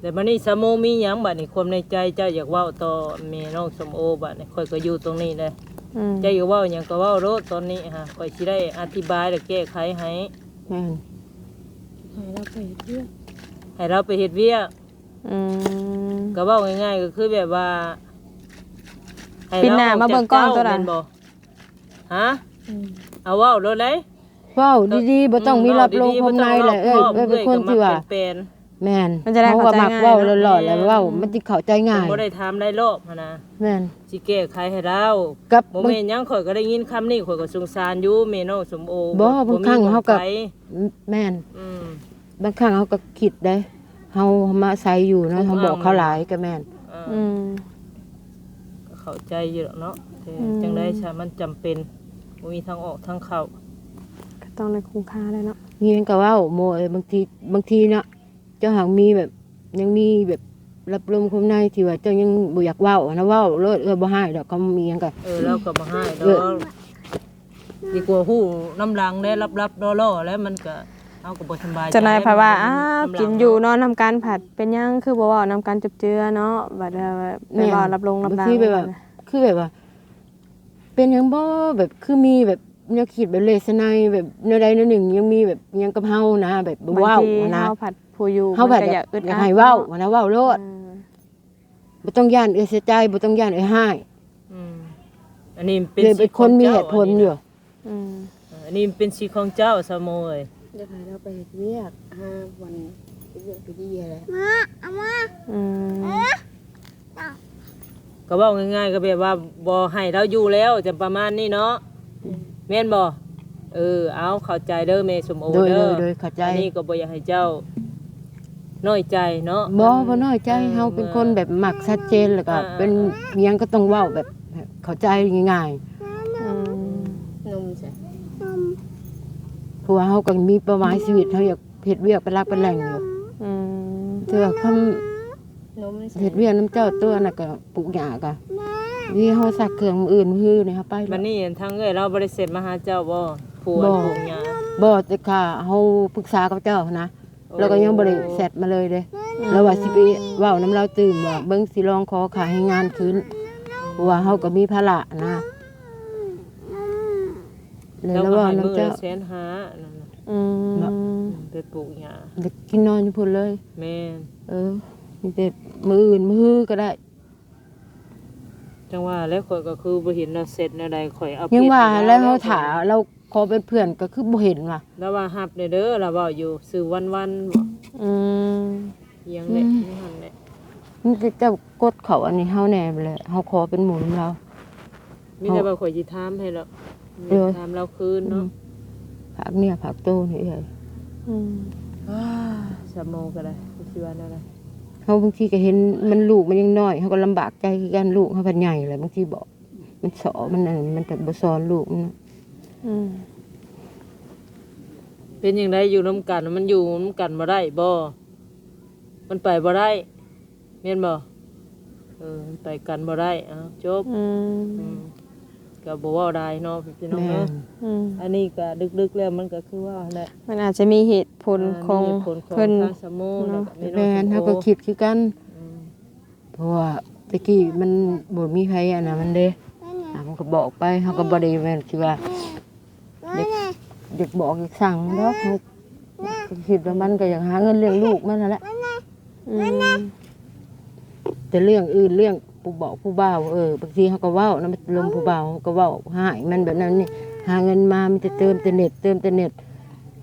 ແລ້ວບັດນີ້ຊາໂມມີຫຍັງບັດນີ້? ຄວາມໃນໃຈເຈົ້າຢາກເວົ້າຕໍ່ແມ່ນ້ອງສົມໂອບັດນີ້ ຂ້ອຍກໍຢູ່ຕົງນີ້ແຫຼະ. ອືມ ເຈົ້າຢາກເວົ້າຫຍັງກໍເວົ້າໂລດຕອນນີ້ຫາ ຂ້ອຍຊິໄດ້ອະທິບາຍ ແລະ ແກ້ໄຂໃຫ້. ແມ່ນ ໃຫ້ລາວໄປເຮັດວຽກ ໃຫ້ລາວໄປເຮັດວຽກ. ອືມ ກໍເວົ້າງ່າຍໆ ກໍຄືແບບວ່າ ໃຫ້ລາວ ປີໜ້າມາເບິ່ງກ້ອງໂຕນັ້ນ ອອກຈາກເຈົ້າ ແມ່ນບໍ່? ຮະ? ອືມ ເອົາເວົ້າໂລດເດ້ ເວົ້າດີໆ ບໍ່ຕ້ອງມີລັບລົງຄວາມໃນແຫຼະ. ເອື້ອຍ ເອື້ອຍເປັນຄົນທີ່ວ່າ ແມ່ນ ມັນຈະໄດ້ ເຮົາວ່າມັກເວົ້າຫຼອດໆ ແລ້ວເວົ້າ ອືມ ມັນຊິເຂົ້າໃຈງ່າຍ ບໍ່ໄດ້ຖາມຫຼາຍລອບຫັ້ນນະ. ແມ່ນ ຊິແກ້ໄຂໃຫ້ລາວ. ກັບ ບໍ່ແມ່ນຫຍັງ ຂ້ອຍກໍໄດ້ຍິນຄຳນີ້ ຂ້ອຍກໍສົງສານຢູ່ແມ່ນ້ອງສົມໂອ. ບໍ່ ບາງຄັ້ງເຮົາກໍ ແມ່ນ ອືມ ບາງຄັ້ງເຮົາກໍຄິດເດ້ ເຮົາ ເຮົາມາອາໄສຢູ່ເນາະ ເຮົາບອກເຂົາຫຼາຍກໍແມ່ນ. ເອີ ອືມ ກໍເຂົ້າໃຈຢູ່ດອກເນາະ ແຕ່ ອືມ ຈັ່ງໃດຊະ ມັນຈຳເປັນ ບໍ່ມີທາງອອກທາງເຂົ້າ ກໍຕ້ອງໄດ້ຄຸມຄ່າແຫຼະເນາະ. ມີຫຍັງກໍເວົ້າ ໂມເອີຍ ບາງທີ ບາງທີເນາະ ເຈົ້າຫາກມີແບບ ຍັງມີແບບລັບລົມຄວາມໃນທີ່ວ່າເຈົ້າຍັງບໍ່ຢາກເວົ້າຫັ້ນນະ ເວົ້າໂລດ. ເອື້ອຍບໍ່ຮ້າຍດອກ ຄຳມີຫຍັງກໍ ເອີ ລາວກໍບໍ່ຮ້າຍດອກ ເອີ ດີກວ່າຮູ້ນຳຫຼັງເດ້ ລັບໆລໍໆ ແລ້ວມັນກໍ ເຮົາກໍບໍ່ສະບາຍໃຈ. ເຈົ້ານາຍພັດວ່າ ອ້າວ ກິນຢູ່ນອນນຳກັນພັດເປັນຫຍັງຄືບໍ່ເວົ້ານຳກັນຈົບເຈືອເນາະ ບັດວ່າໄປເວົ້າລັບລົງລັບລາງ. ບາງທີແບບວ່າ ຄືແບບວ່າ ເປັນຫຍັງບໍ່ ແບບຄືມີແບບແນວຄິດແບບເລສະໄນ ແບບແນວໃດແນວໜຶ່ງ ຍັງມີແບບຫຍັງກັບເຮົານະ ແບບບໍ່ເວົ້ານະ. ບາງທີເຮົາພັດຜູ້ຢູ່ ເຮົາພັດ ມັນກໍຢາກອຶດອັດ ຢາກໃຫ້ເວົ້ານະ ເວົ້າໂລດ. ເອີ ບໍ່ຕ້ອງຢ້ານເອື້ອຍເສຍໃຈ ບໍ່ຕ້ອງຢ້ານເອື້ອຍຮ້າຍ. ອືມ ອັນນີ້ເປັນ ເປັນຄົນມີເຫດຜົນຢູ່. ອືມ ເອີ ອັນນີ້ເປັນສິດຂອງເຈົ້າ ຊາວໂມເອີຍ. ຢາກໃຫ້ລາວໄປເຮັດວຽກ ຫາບ່ອນເຮັດວຽກດີໆແຫຼະ. ມາ ເອົາມາ. ອືມ ເອີ ເອົາ ກໍເວົ້າງ່າຍໆ ກໍແບບວ່າບໍ່ໃຫ້ລາວຢູ່ແລ້ວ ຈະປະມານນີ້ເນາະ ແມ່ນບໍ່? ເອີ ເອົາ ເຂົ້າໃຈເດີແມ່ສົມໂອ ໂດຍ ເດີ ໂດຍ ໂດຍ ເຂົ້າໃຈ ອັນນີ້ກໍບໍ່ຢາກໃຫ້ເຈົ້ານ້ອຍໃຈເນາະ ບໍ່ ບໍ່ນ້ອຍໃຈ ເອີ ເຮົາເປັນຄົນແບບມັກຊັດເຈນ ແລ້ວກໍ ອ່າ ເປັນ ອ່າ ຫຍັງກໍຕ້ອງເວົ້າແບບເຂົ້າໃຈງ່າຍໆ ອືມ ນົມໃສ່ ເພາະວ່າເຮົາກໍມີເປົ້າໝາຍຊີວິດ ເຮົາຢາກເຮັດວຽກເປັນຫຼັກເປັນແຫຼ່ງຢູ່ ອືມ ເທື່ອຄຳ ນົມໃສ່ ເຮັດວຽກນຳເຈົ້າຕົວນັ້ນກໍປູກຫຍ້າກໍ ນີ້ເຮົາຊັກເຄື່ອງມື້ອື່ນມື້ຮືນີ້ເຮົາໄປແລ້ວ ບັດນີ້ທາງເອື້ອຍລາວບໍ່ໄດ້ແຊັດມາຫາເຈົ້າບໍ່? ຜູ້ ບໍ່ ປູກຫຍ້າ ບໍ່ ແຕ່ຂ້າເຮົາປຶກສາກັບເຈົ້າຫັ້ນນະ ໂອ້ ລາວກໍຍັງບໍ່ໄດ້ແຊັດມາເລີຍເດ້ ອືມ ລາວວ່າຊິໄປເວົ້ານຳລາວຕື່ມວ່າ ເບິ່ງ ຊິລອງຂໍຄ່າແຮງງານຄືນ ເພາະວ່າເຮົາກໍມີພາລະນະ ແລ້ວລາວເວົ້ານຳເຈົ້າ ລາວກໍໃຫ້ມື້ລະແສນຫ້ານັ້ນນະ ອືມ ເນາະ ໄປປູກຫຍ້າ ໄດ້ກິນນອນຢູ່ພຸ້ນເລີຍ ແມ່ນ ເອີ ມີແຕ່ມື້ອື່ນມື້ຮືກໍໄດ້ ຈັ່ງວ່າແຫຼະ ຂ້ອຍກໍຄືບໍ່ເຫັນລາວແຊັດແນວໃດ ຂ້ອຍອັບເດດ ຍັງວ່າແລ້ວ ເຮົາຖ້າລາວຂໍເປັນເພື່ອນກໍຄືບໍ່ເຫັນວ່າ ລາວວ່າຮັບແດ່ເດີ ລາວເວົ້າຢູ່ ຊື່ວັນໆ ບໍ່ ອືມ ອີຫຍັງແຫຼະ ອືມ ຢູ່ຫັ້ນແຫຼະ ມີແຕ່ເຈົ້າກົດເຂົ້າອັນນີ້ເຮົາແດ່ແຫຼະ ເຮົາຂໍເປັນໝູ່ນຳລາວ ມີແຕ່ວ່າຂ້ອຍຊິຖາມໃຫ້ລາວ ເອີ ຖາມລາວຄືນເນາະ ອືມ ຝາກເນື້ອຝາກໂຕນີ້ເອື້ອຍ ອືມ ສາວໂມກໍໄດ້ ຊິວ່າແນວໃດ ເຮົາບາງທີກໍເຫັນມັນ ລູກມັນຍັງນ້ອຍ ເຮົາກໍລຳບາກໃຈຄືກັນ ລູກເຮົາພັດໃຫຍ່ແລ້ວ ບາງທີບອກ ມັນສໍ້ ມັນອັນນັ້ນ ມັນກໍບໍ່ສອນລູກມັນເນາະ ອືມ ເປັນຈັ່ງໃດຢູ່ນຳກັນ ມັນຢູ່ນຳກັນບໍ່ໄດ້ບໍ່? ມັນໄປບໍ່ໄດ້ ແມ່ນບໍ່? ເອີ ມັນໄປກັນບໍ່ໄດ້ ເອົາ ຈົບ ອືມ ອືມ ກໍບໍ່ເວົ້າຫຼາຍເນາະ ພີ່ນ້ອງເນາະ ແມ່ນ ອືມ ອັນນີ້ກໍເລິກໆ ແລ້ວມັນກໍຄືວ່າຫັ້ນແຫຼະ ມັນອາດຈະມີເຫດຜົນ ອ່າ ຂອງ ມີເຫດຜົນຂອງເພິ່ນ ທາງສາວໂມ ເນາະ ແລ້ວກໍແມ່ນ້ອງ ແມ່ນ ເຮົາກໍຄິດຄືກັນ ອືມ ເພາະວ່າແຕ່ກີ້ມັນບໍ່ມີໃຜອັນນັ້ນມັນເດ້ ອ່າ ມັນກໍບອກໄປ ເຮົາກໍບໍ່ໄດ້ແມ່ນຊິວ່າ ຢາກ ຢາກບອກຢາກສັ່ງດອກ ເຮົາກໍຄິດວ່າມັນກໍຢາກຫາເງິນລ້ຽງລູກມັນຫັ້ນແຫຼະ ອືມ ແຕ່ເລື່ອງອື່ນ ເລື່ອງຜູ້ບອກຜູ້ບ່າວ ເອີ ບາງທີເຮົາກໍເວົ້ານຳລົມຜູ້ບ່າວ ເຮົາກໍເວົ້າຮ້າຍມັນແບບນັ້ນນີ້ ຫາເງິນມາມີແຕ່ເຕີມແຕ່ເນັດ ເຕີມແຕ່ເນັດ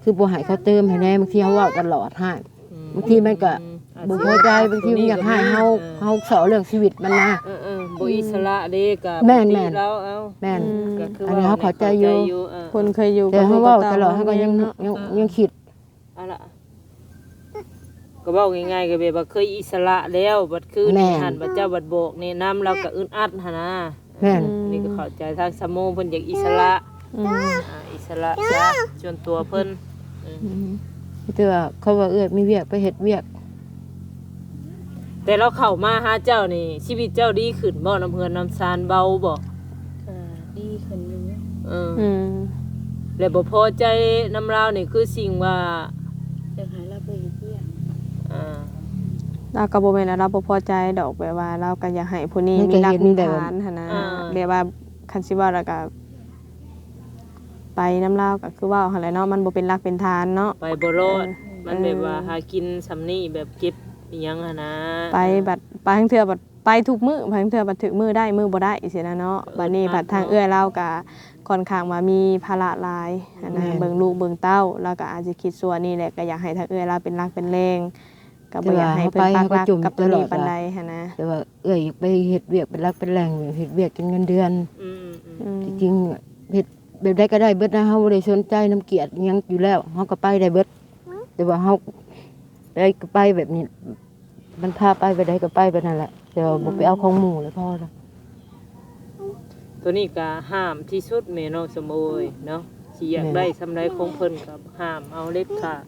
ຄືບໍ່ໃຫ້ເຂົາເຕີມໃຫ້ແດ່ ບາງທີເຮົາເວົ້າຕະຫຼອດຮ້າຍ ອືມ ບາງທີມັນກໍ ອືມ ບໍ່ພໍໃຈ ບາງທີມັນຢາກໃຫ້ເຮົາ ເອີ ເຮົາເຊາະເລື່ອງຊີວິດມັນນະ ເອີໆ ບໍ່ອິດສະຫຼະເດ້ ກໍ ແມ່ນໆ ປະຕິລາວ ເອົາ ແມ່ນ ອືມ ກໍຄື ອັນນີ້ເຮົາເຂົ້າໃຈຢູ່ ເອີ ຄົນເຄີຍຢູ່ ແຕ່ເຮົາເວົ້າຕະຫຼອດ ເຮົາກໍຍັງ ເນາະ ຍັງ ເອີ ຍັງຄິດ ເອົາລະ ກໍເວົ້າງ່າຍໆ ກໍແບບວ່າເຄີຍອິດສະຫຼະແລ້ວ ບັດຄືນີ້ຫັ້ນ ບັດເຈົ້າບັດບອກແນະນຳ ລາວກໍອຶດອັດຫັ້ນນະ ແມ່ນ ອືມ ອັນນີ້ກໍເຂົ້າໃຈ ທາງສາວໂມເພິ່ນຢາກອິດສະຫຼະ ອືມ ອ່າ ອິດສະຫຼະຊະ ສ່ວນຕົວເພິ່ນ ອືມ ອືມ ມີແຕ່ວ່າເຂົາວ່າເອື້ອຍມີວຽກໄປເຮັດວຽກ ແຕ່ລາວເຂົ້າມາຫາເຈົ້ານີ້ ຊີວິດເຈົ້າດີຂຶ້ນບໍ່? ນຳເຮືອນນຳຊານເບົາບໍ່? ກໍດີຂຶ້ນຢູ່ ເອີ ອືມ ແລ້ວບໍ່ພໍໃຈນຳລາວນີ້ ຄືສິ່ງວ່າ ຢາກໃຫ້ລາວໄປເຮັດວຽກ ອ່າ ລາວກໍບໍ່ແມ່ນວ່າລາວບໍ່ພໍໃຈດອກ ແບບວ່າລາວກໍຢາກໃຫ້ຜູ້ນີ້ມີຫຼັກມີຖານຫັ້ນນະ ອ່າ ແບບວ່າຄັນຊິເວົ້າແລ້ວກໍ ໄປນຳລາວກໍຄືເວົ້າຫັ້ນແຫຼະເນາະ ມັນບໍ່ເປັນຫຼັກເປັນຖານເນາະ ໄປບໍ່ລອດ ເອີ ມັນແບບວ່າ ເອີ ຫາກິນສ່ຳນີ້ ແບບເກັບອີ່ຫຍັງຫັ້ນນະ ໄປ ເອີ ບັດ ບາງເທື່ອບັດໄປທຸກມື້ ບາງເທື່ອບັດຖືກມື້ໄດ້ ມື້ບໍ່ໄດ້ຊີ້ນະເນາະ ເອີ ບັດນີ້ ອັດເນາະ ພັດທາງເອື້ອຍລາວກໍຄ່ອນຂ້າງວ່າມີພາລະຫຼາຍຫັ້ນນະ ແມ່ນ ເບິ່ງລູກເບິ່ງເຕົ້າ ລາວກໍອາດຈະຄິດຊົ່ວນີ້ແຫຼະ ກໍຢາກໃຫ້ທາງເອື້ອຍລາວເປັນຫຼັກເປັນແຫຼ່ງ ກໍບໍ່ຢາກໃຫ້ເພິ່ນປັກຫຼັກກັບຕົວນີ້ປານໃດຫັ້ນນະ ແຕ່ວ່າເອື້ອຍຢາກໄປເຮັດວຽກເປັນຫຼັກເປັນແຫຼ່ງ ເຮັດວຽກກິນເງິນເດືອນ ອືມໆ ອືມ ທີ່ຈິງເຮັດແບບໃດກໍໄດ້ເບິດນະ ເຮົາບໍ່ໄດ້ສົນໃຈນຳກຽດຫຍັງຢູ່ແລ້ວ ເຮົາກໍໄປໄດ້ເບິດ ແຕ່ວ່າເຮົາໄປກໍໄປແບບນີ້ ມັນພາໄປແບບໃດກໍໄປແບບນັ້ນແຫຼະ ແຕ່ວ່າບໍ່ໄປເອົາຂອງໝູ່ແລ້ວພໍລະ ໂຕນີ້ກໍຫ້າມທີ່ສຸດແມ່ນ້ອງສຳໂອຍເນາະ ຊິຢາກໄດ້ ແມ່ນ ສ່ຳໃດຂອງເພິ່ນກໍຫ້າມເອົາເດັດຂາດ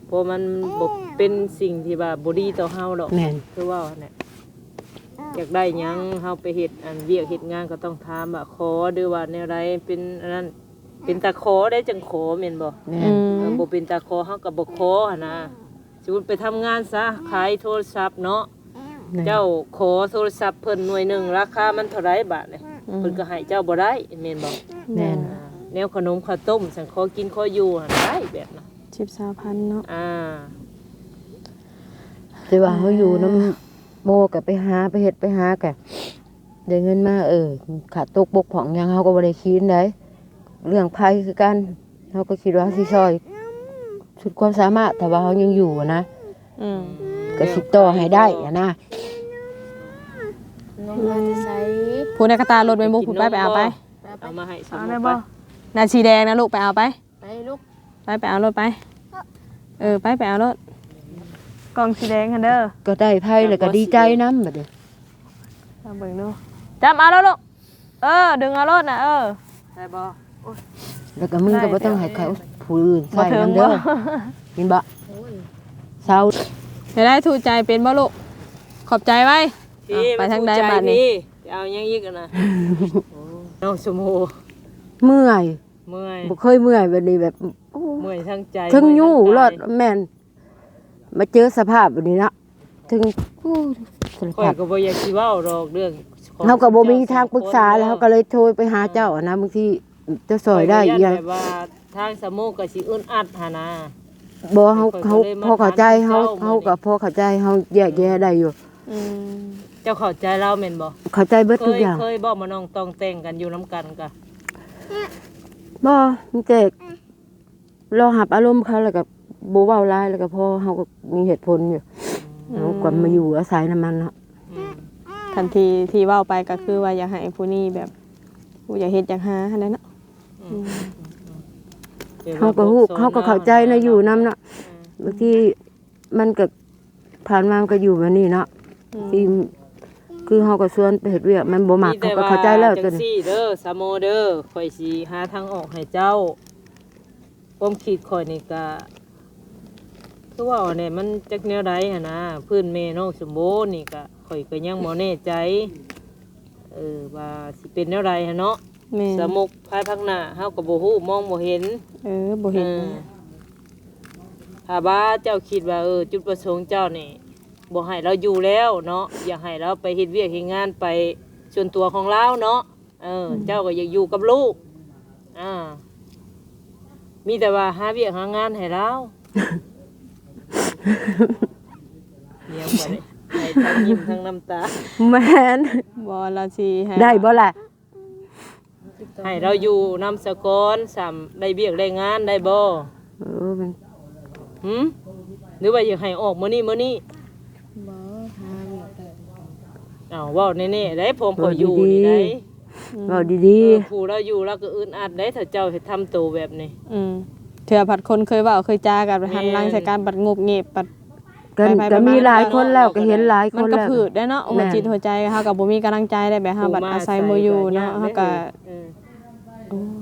ເພາະມັນບໍ່ເປັນສິ່ງທີ່ວ່າບໍ່ດີຕໍ່ເຮົາດອກ ແມ່ນ ຄືເວົ້າຫັ້ນແຫຼະ ຢາກໄດ້ຫຍັງເຮົາໄປເຮັດອັນວຽກເຮັດງານກໍຕ້ອງຖາມວ່າຂໍ ຫຼືວ່າແນວໃດ ເປັນອັນນັ້ນ ເປັນຕາຂໍໄດ້ຈັ່ງຂໍແມ່ນບໍ່? ແມ່ນ ອືມ ເອີ ບໍ່ເປັນຕາຂໍເຮົາກໍບໍ່ຂໍຫັ້ນນະ ສົມມຸດໄປທຳງານຊະ ຂາຍໂທລະສັບເນາະ ແມ່ນ ເຈົ້າຂໍໂທລະສັບເພິ່ນໜ່ວຍໜຶ່ງ ລາຄາມັນເທົ່າໃດບາດນີ້? ອືມ ເພິ່ນກໍໃຫ້ເຈົ້າບໍ່ໄດ້ແມ່ນບໍ່? ແມ່ນ ອ່າ ແນວຂະໜົມເຂົ້າຕົ້ມ ສັງຂໍກິນຂໍຢູ່ຫັ້ນໄດ້ແບບນັ້ນ ສິບ ຊາວພັນເນາະ ອ່າ ແຕ່ວ່າເຮົາຢູ່ນຳ ອ່າ ໂມກໍໄປຫາ ໄປເຮັດໄປຫາກໍໄດ້ເງິນມາ ເອີ ຂາດຕົກບົກຜ່ອງຫຍັງເຮົາກໍບໍ່ໄດ້ຄີນໃດ ເລື່ອງໄພຄືກັນ ເຮົາກໍຄິດວ່າເຮົາຊິຊ່ອຍສຸດຄວາມສາມາດ ຖ້າວ່າເຮົາຍັງຢູ່ນະ ອືມ ກໍຊິຕໍ່ໃຫ້ໄດ້ຫັ້ນນະ ເນາະ ມາແຕ່ໃສ? ຜູ້ໃນກະຕາລົດແມ່ນບໍ່? ຜູ້ໄປ ໄປເອົາໄປ. ເອົາມາໃຫ້ສາວມຸກໄປ. ໜ້າສີແດງນະລູກ ໄປເອົາໄປ. ໄປລູກ ໄປ ໄປເອົາໂລດໄປ. ເອີ ໄປ ໄປເອົາໂລດ ກ່ອງສີແດງຫັ້ນເດີ. ກໍໄດ້ໃຜແລ້ວກໍດີໃຈນຳບັດນີ້. ລອງເບິ່ງດູ. ຈັບເອົາໂລດລູກ. ເອີ ດຶງເອົາໂລດນະ. ເອີ ໄດ້ບໍ່? ແລ້ວກໍມຶງກໍບໍ່ຕ້ອງໃຫ້ໃຜຜູ້ອື່ນໃສ່ນຳເດີ. ເຫັນບໍ່? ເຊົາ. ໄດ້ ໄດ້ ຖືກໃຈເປັນບໍ່ລູກ? ຂອບໃຈໄວ້. ໄປທາງໃດບາດນີ້? ໄປເອົາຫຍັງອີກນະ? ນ້ອງສະໂມ ເມື່ອຍ. ເມື່ອຍ ບໍ່ເຄີຍເມື່ອຍແບບນີ້ ແບບ ໂອ້ ເມື່ອຍທັງໃຈ ເທິງຍູ້ ເມື່ອຍທັງກາຍ ລອດ ແມ່ນ ມາເຈີສະພາບແບບນີ້ເນາະ ເທິງ ໂອ້ ສາລະພັດ. ຂ້ອຍກໍບໍ່ຢາກຊິເວົ້າດອກເລື່ອງຂອງ ເຮົາກໍບໍ່ມີທາງປຶກສາ ແລ້ວເຮົາກໍເລີຍໂທໄປຫາເຈົ້າຫັ້ນນະ. ບາງທີເຈົ້າຊ່ອຍໄດ້ອີ່ຫຍັງ ຂ້ອຍກໍຢ້ານແບບວ່າທາງສາວມຸກກໍຊິອຶດອັດຫັ້ນນະ. ບໍ່ ເຮົາ ຂ້ອຍກໍເລີຍມາຖາມເຈົ້າ ເຮົາ ເຮົາກໍພໍເຂົ້າໃຈ ເຮົາແຍກແຍະໄດ້ຢູ່. ອືມ ເຈົ້າເຂົ້າໃຈລາວແມ່ນບໍ່? ເຂົ້າໃຈເບິດທຸກຢ່າງ. ເຄີຍບໍ່ມານ້ອງຕ້ອງແຕ່ງກັນຢູ່ນຳກັນກະ? ບໍ່ ມີແຕ່ລໍຮັບອາລົມເຂົາ ແລ້ວກໍບໍ່ເວົ້າຫຼາຍ ແລ້ວກໍພໍ ເຮົາກໍມີເຫດຜົນຢູ່. ອືມ ເຮົາກໍມາຢູ່ອາໄສນຳມັນເນາະ. ອືມ ຄັນທີ່ ທີ່ເວົ້າໄປກໍຄືວ່າຢາກໃຫ້ຜູ້ນີ້ແບບ ຜູ້ຢາກເຮັດຢາກຫາຫັ້ນແຫຼະເນາະ. ອືມ ອືມ ອືມ ເຮົາກໍຮູ້ ເຮົາກໍເຂົ້າໃຈນະ ຢູ່ນຳເນາະ. ອືມ ບາງທີ ມັນກໍ ຜ່ານມາມັນກໍຢູ່ແບບນີ້ເນາະ. ອືມ ທີ່ ຄືເຮົາກໍຊວນໄປເຮັດວຽກ ມັນບໍ່ມັກ ເຮົາກໍເຂົ້າໃຈແລ້ວ. ຈັ່ງຊີ້ເດີ ສາວໂມເດີ ຂ້ອຍຊິຫາທາງອອກໃຫ້ເຈົ້າ. ຄວາມຄິດຂ້ອຍນີ້ກະ ຄືເວົ້າແຫຼະ ມັນຈັກແນວໃດຫັ້ນນະ. ພື້ນແມ່ນ້ອງສົມບູນນີ້ກະ ຂ້ອຍກໍຍັງບໍ່ແນ່ໃຈ ເອີ ວ່າຊິເປັນແນວໃດຫັ້ນເນາະ. ແມ່ນ ສາວມຸກພາຍພາກໜ້າເຮົາກໍບໍ່ຮູ້ ມອງບໍ່ເຫັນ. ເອີ ບໍ່ເຫັນ. ເອີ ຖ້າວ່າເຈົ້າຄິດວ່າ ເອີ ຈຸດປະສົງເຈົ້ານີ້ບໍ່ໃຫ້ລາວຢູ່ແລ້ວເນາະ ຢາກໃຫ້ລາວໄປເຮັດວຽກເຮັດງານ ໄປສ່ວນຕົວຂອງລາວເນາະ. ເອີ ອືມ ເຈົ້າກໍຢາກຢູ່ກັບລູກ ອ່າ ມີແຕ່ວ່າຫາວຽກຫາງານໃຫ້ລາວ. ດຽວກ່ອນເດ້ ໄຫ້ທັງຍິ້ມທັງນ້ຳຕາ. ແມ່ນ ບໍ່ລະຊິໃຫ້ ໄດ້ບໍ່ລະ? ໃຫ້ລາວຢູ່ນຳສາກ່ອນ ສ່ຳໄດ້ວຽກໄດ້ງານໄດ້ບໍ່? ເອີ ມັນ ຫື? ຫຼືວ່າຢາກໃຫ້ອອກມື້ນີ້ມື້ນີ້? ບໍ່ ຫາວຽກ. ເອົາ ເວົ້າແນ່ໆໄດ໋ ພວກຂ້ອຍຢູ່ນີ້ໄດ໋. ເວົ້າດີໆ ເອີ ຜູ້ລາວຢູ່ລາວກໍອຶດອັດໄດ໋ ຖ້າເຈົ້າເຮັດທຳໂຕແບບນີ້. ອືມ ເທື່ອພັດຄົນເຄີຍເວົ້າເຄີຍຈາກັນ ແມ່ນ ຫັນຫຼັງໃສ່ກັນ ບັດງົບເຫງບ ບັດ ກໍ ໄປໆ ກໍມີຫຼາຍຄົນແລ້ວ ມາໆ ກໍເຫັນຫຼາຍຄົນແລ້ວ ມັນກໍຜືດໄດ໋ເນາະ. ແມ່ນ ຫົວຈິດຫົວໃຈເຮົາກໍບໍ່ມີກຳລັງໃຈໄດ້ ແບບເຮົາບັດອາໄສໝູ່ຢູ່ເນາະ ເຮົາກໍ ອືມ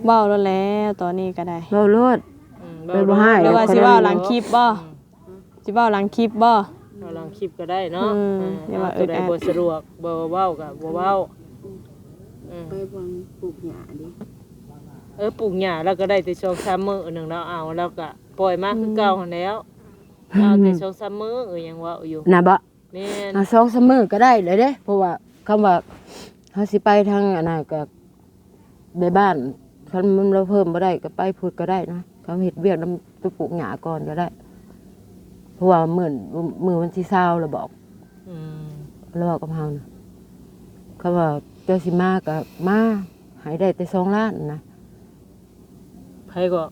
ເວົ້າໂລດແລ້ວ ຕອນນີ້ກໍໄດ້ ເວົ້າໂລດ. ອືມ ເວົ້າໂລດ ບໍ່ຮ້າຍ ຫຼືວ່າຊິເວົ້າຫຼັງຄລິບບໍ່? ອືມ ຊິເວົ້າຫຼັງຄລິບບໍ່? ເວົ້າຫຼັງຄລິບກໍໄດ້ເນາະ. ອືມ ອ່າ ຢ່າວ່າອຶດອັດ ໂຕໃດບໍ່ສະດວກ ບໍ່ເວົ້າກໍບໍ່ເວົ້າ. ອືມ ໄປຫວັງປູກຫຍ້າເດ້. ເອີ ປູກຫຍ້າລາວກໍໄດ້ແຕ່ສອງສາມມື້ໜຶ່ງ ລາວເອົາ ລາວກໍປ່ອຍມາຄືເກົ່າຫັ້ນແລ້ວ. ອືມ ເອົາແຕ່ສອງສາມມື້ ເອີ ຍັງເວົ້າຢູ່ນະບໍ? ແມ່ນ ເອົາສອງສາມມື້ກໍໄດ້ແລ້ວເດ້ ເພາະວ່າຄຳວ່າເຮົາຊິໄປທາງອັນນັ້ນກໍ ແມ່ບ້ານ ຄັນມັນລາວເພີ່ມບໍ່ໄດ້ກໍໄປພຸ້ນກໍໄດ້ນະ. ເຂົາເຮັດວຽກນຳຕົວປູກຫຍ້າກ່ອນກໍໄດ້ ເພາະວ່າມື້ ມື້ວັນທີຊາວລາວບອກ. ອືມ ລາວເວົ້າກັບເຮົານະ ຄຳວ່າເຈົ້າຊິມາກໍມາ ໃຫ້ໄດ້ແຕ່ສອງລ້ານນະ. ໃຜກໍ?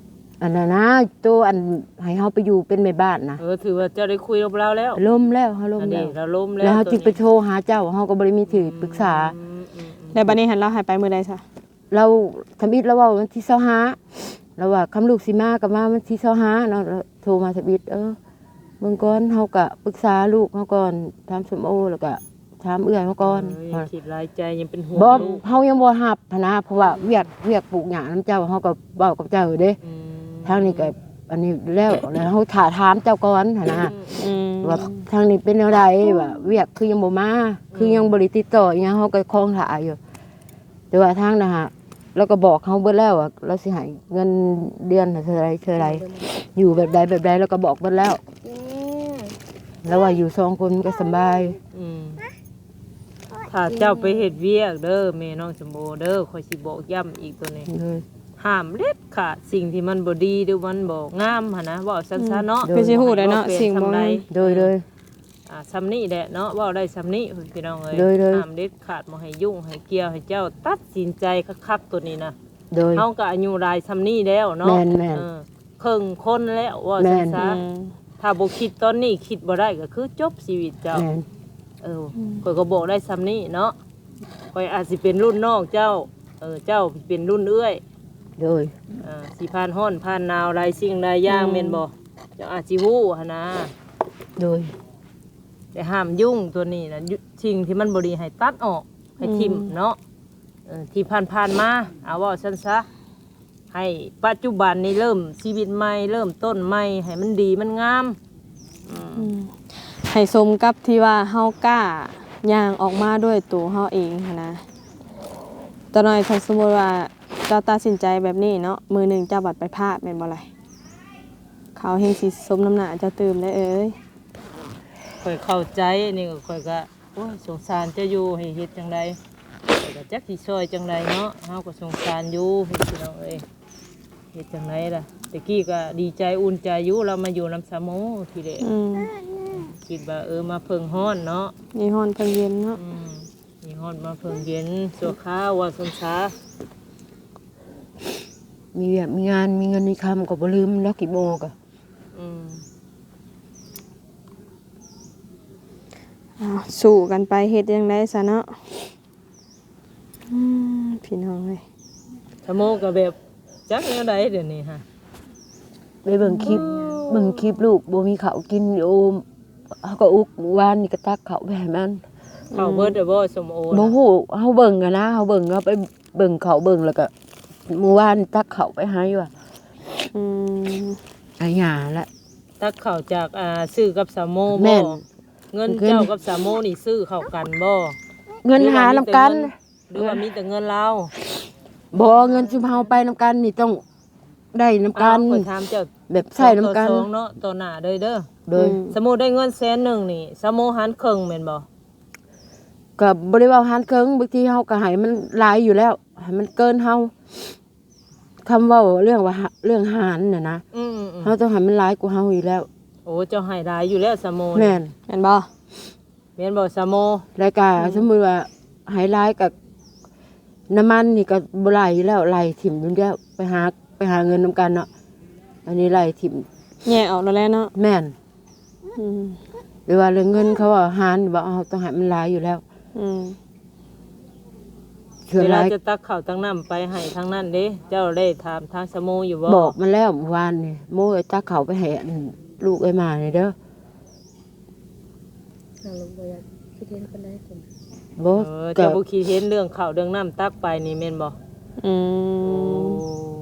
ອັນນັ້ນນະ ໂຕອັນໃຫ້ເຮົາໄປຢູ່ເປັນແມ່ບ້ານນະ. ເອີ ຖືວ່າເຈົ້າໄດ້ຄຸຍກັບລາວແລ້ວ? ລົມແລ້ວ ເຮົາລົມແລ້ວ ລາວລົມແລ້ວ. ແລ້ວເຮົາຈຶ່ງໄປໂທຫາເຈົ້າ ເຮົາກໍບໍ່ໄດ້ມີທີ່ປຶກສາ. ອືມ ອືມ ແລ້ວບັດນີ້ຫັ້ນລາວໃຫ້ໄປມື້ໃດຊະ? ລາວ ທຳອິດລາວເວົ້າວັນທີຊາວຫ້າ ລາວວ່າຄຳລູກຊິມາກໍມາວັນທີຊາວຫ້າເນາະ. ລາວໂທມາທຳອິດ ເອີ ເບິ່ງກ່ອນ ເຮົາກະປຶກສາລູກເຮົາກ່ອນ ຖາມສົມໂອ ແລ້ວກະຖາມເອື້ອຍເຮົາກ່ອນ. ເອີ ຢ່າຄິດຫຼາຍໃຈ ຍັງເປັນຫ່ວງ ບໍ່ ລູກ ເຮົາຍັງບໍ່ຮັບຫັ້ນນະ ເພາະວ່າວຽກ ວຽກປູກຫຍ້ານຳເຈົ້າ ເຮົາກໍເວົ້າກັບເຈົ້າເດ້. ອືມ ທາງນີ້ກໍອັນນີ້ແລ້ວ ແລ້ວເຮົາຖ້າຖາມເຈົ້າກ່ອນຫັ້ນນະ. ອືມ ວ່າທາງນີ້ເປັນແນວໃດ ວ່າວຽກຄືຍັງບໍ່ມາ ອືມ ຄືຍັງບໍ່ໄດ້ຕິດຕໍ່ອີ່ຫຍັງ ເຮົາກໍຄອງຖ້າຢູ່. ແຕ່ວ່າທາງນະຫະ ລາວກໍບອກເຮົາເບິດແລ້ວວ່າລາວຊິໃຫ້ເງິນເດືອນເທົ່າໃດເທົ່າໃດ ຢູ່ແບບໃດແບບໃດ ລາວກໍບອກເບິດແລ້ວ. ລາວວ່າຢູ່ສອງຄົນມັນກໍສະບາຍ. ອືມ ຖ້າເຈົ້າໄປເຮັດວຽກເດີ ແມ່ນ້ອງສົມໂອເດີ ຂ້ອຍຊິບອກຢ້ຳອີກໂຕນີ້ ໂດຍ ຫ້າມເດັດຂາດ ສິ່ງທີ່ມັນບໍ່ດີ ຫຼືມັນບໍ່ງາມຫັ້ນນະ ເວົ້າຊັ້ນໆເນາະ. ອືມ ຄືຊິຮູ້ໄດ້ເນາະ ສິ່ງບໍ່ງາມ. ໂດຍ ໂດຍ ອ່າ ຊ່ຳນີ້ແຫຼະເນາະ ເວົ້າໄດ້ຊ່ຳນີ້ພີ່ນ້ອງເອີຍ. ໂດຍ ໂດຍ ຫ້າມເດັດຂາດ ບໍ່ໃຫ້ຫຍຸ້ງໃຫ້ກ່ຽວ ໃຫ້ເຈົ້າຕັດສິນໃຈຄັກໆໂຕນີ້ນະ. ໂດຍ ເຮົາກໍອາຍຸຫຼາຍຊ່ຳນີ້ແລ້ວເນາະ. ແມ່ນໆ ເອີ ເຄິ່ງຄົນແລ້ວ ເວົ້າຊັ້ນໆ. ແມ່ນ ອືມ ຖ້າບໍ່ຄິດຕອນນີ້ ຄິດບໍ່ໄດ້ກໍຄືຈົບຊີວິດເຈົ້າ. ແມ່ນ ເອີ ອືມ ຂ້ອຍກໍບອກໄດ້ຊ່ຳນີ້ເນາະ. ຂ້ອຍອາດຊິເປັນລຸ້ນນ້ອງເຈົ້າ ເອີ ເຈົ້າເປັນລຸ້ນເອື້ອຍ ໂດຍ ອ່າ ຊິຜ່ານຮ້ອນຜ່ານໜາວຫຼາຍສິ່ງຫຼາຍຢ່າງ ອືມ ແມ່ນບໍ່? ເຈົ້າອາດຊິຮູ້ຫັ້ນນະ ໂດຍ ແຕ່ຫ້າມຫຍຸ້ງຕົວນີ້ນະ ຫຍຸ້ງ ສິ່ງທີ່ມັນບໍ່ດີໃຫ້ຕັດອອກ ໃຫ້ຖິ້ມ ອືມ ເນາະ. ເອີ ທີ່ຜ່ານໆມາ ເອົາເວົ້າຊັ້ນຊະ ໃຫ້ປັດຈຸບັນນີ້ເລີ່ມຊີວິດໃໝ່ ເລີ່ມຕົ້ນໃໝ່ ໃຫ້ມັນດີມັນງາມ ອືມ ອືມ ໃຫ້ສົມກັບທີ່ວ່າເຮົາກ້າຍ່າງອອກມາດ້ວຍໂຕເຮົາເອງຫັ້ນນະ. ຕານ້ອຍ ຖ້າສົມມຸດວ່າເຈົ້າຕັດສິນໃຈແບບນີ້ເນາະ ມື້ໜຶ່ງເຈົ້າບັດໄປພາດແມ່ນບໍ່ລະ? ເຂົາແຮ່ງຊິສົມນ້ຳໜ້າເຈົ້າຕື່ມເດ້ເອີຍ. ຂ້ອຍເຂົ້າໃຈ ນີ້ຂ້ອຍກໍ ໂອ້ຍ ສົງສານເຈົ້າຢູ່ ໃຫ້ເຮັດຈັ່ງໃດ ຂ້ອຍກໍຈັກຊິຊ່ອຍຈັ່ງໃດເນາະ. ເຮົາກໍສົງສານຢູ່ ພີ່ນ້ອງເອີຍ ເຮັດຈັ່ງໃດລະ. ແຕ່ກີ້ກໍດີໃຈອຸ່ນໃຈຢູ່ ລາວມາຢູ່ນຳສາວໂມທີແລກ ອືມ ຄິດວ່າ ເອີ ມາເພິ່ງຮ້ອນເນາະ ມີຮ້ອນເພິ່ງເຢັນເນາະ ອືມ ມີຮ້ອນມາເພິ່ງເຢັນຊົ່ວຄາວ ວ່າຊັ້ນຊະ. ມີວຽກມີງານ ມີເງິນມີຄຳກໍບໍ່ລືມດອກ ກິໂມກໍ ອືມ ເອົາ ສູ້ກັນໄປ ເຮັດຈັ່ງໃດຊະເນາະ. ອືມ ພີ່ນ້ອງເອີຍ ສາວໂມກໍແບບຈັກແນວໃດດຽວນີ້ຫະ ໄປເບິ່ງຄລິບ ເບິ່ງຄລິບລູກບໍ່ມີເຂົ້າກິນຢູ່ ເຮົາກໍອຸກ ວານນີ້ກໍຕັກເຂົ້າໄປໃຫ້ມັນ. ເຂົ້າເບິດແລ້ວບໍ່ ສາວໂມນະ? ບໍ່ຮູ້ ເຮົາເບິ່ງຫັ້ນນະ ເຮົາເບິ່ງ ເຮົາໄປເບິ່ງເຂົ້າເບິ່ງ ແລ້ວກໍມື້ວານຕັກເຂົ້າໄປໃຫ້ວ່າ ອືມ ໃຫ້ຍ່າແຫຼະ. ຕັກເຂົ້າຈາກ ອ່າ ຊື້ກັບສາວໂມບໍ່? ແມ່ນ. ເງິນເຈົ້າກັບສາວໂມນີ້ຊື້ເຂົ້າກັນບໍ່? ເງິນຫານຳກັນ ຫຼືວ່າມີແຕ່ເງິນລາວ? ບໍ່ ເງິນຊຸມເຮົາໄປນຳກັນນີ້ຕ້ອງໄດ້ນຳກັນ. ເອົາ ຂ້ອຍຖາມເຈົ້າ ແບບໃຊ້ນຳກັນ ສອງຕໍ່ສອງເນາະ ຕໍ່ໜ້າເລີຍເດີ. ໂດຍ ອືມ ສົມມຸດໄດ້ເງິນແສນໜຶ່ງນີ້ ສາວໂມຫານເຄິ່ງແມ່ນບໍ່? ກໍບໍ່ໄດ້ເວົ້າຫານເຄິ່ງ ບາງທີເຮົາກໍໃຫ້ມັນຫຼາຍຢູ່ແລ້ວ ໃຫ້ມັນເກີນເຮົາ. ຄຳເວົ້າເລື່ອງວ່າ ເລື່ອງຫານນະນະ ອືມໆໆ ເຮົາຕ້ອງໃຫ້ມັນຫຼາຍກວ່າເຮົາຢູ່ແລ້ວ. ໂອ້ ເຈົ້າໃຫ້ຫຼາຍຢູ່ແລ້ວສາວໂມ. ແມ່ນ ແມ່ນບໍ່? ແມ່ນບໍ່ສາວໂມ? ແລ້ວກະ ອືມ ສົມມຸດວ່າໃຫ້ຫຼາຍກະ ນ້ຳມັນນີ້ກະບໍ່ໄລ່ຢູ່ແລ້ວ ໄລ່ຖິ້ມຢູ່ແລ້ວ ໄປຫາ ໄປຫາເງິນນຳກັນເນາະ. ອັນນີ້ໄລ່ຖິ້ມ ແຍກອອກແລ້ວແຫຼະເນາະ. ແມ່ນ. ອືມ ຫຼືວ່າເລື່ອງເງິນເຂົາວ່າຫານວ່າເຮົາຕ້ອງໃຫ້ມັນຫຼາຍຢູ່ແລ້ວ. ອືມ ສ່ວນຫຼາຍ ເວລາຈະຕັກເຂົ້າຕັກນ້ຳໄປໃຫ້ທາງນັ້ນເດ້ ເຈົ້າໄດ້ຖາມທາງສາວໂມຢູ່ບໍ່? ບອກມັນແລ້ວມື້ວານນີ້ ໂມເອີຍ ຕັກເຂົ້າໄປໃຫ້ອັນລູກເອື້ອຍມານີ້ເດີ. ເຮົາບໍ່ຢາກຄິດເຫັນປານໃດ. ບໍ່ ເອີ ກໍ ເຈົ້າບໍ່ຄິດເຫັນເລື່ອງເຂົ້າເລື່ອງນ້ຳຕັກໄປນີ້ແມ່ນບໍ່? ອືມ ໂອ້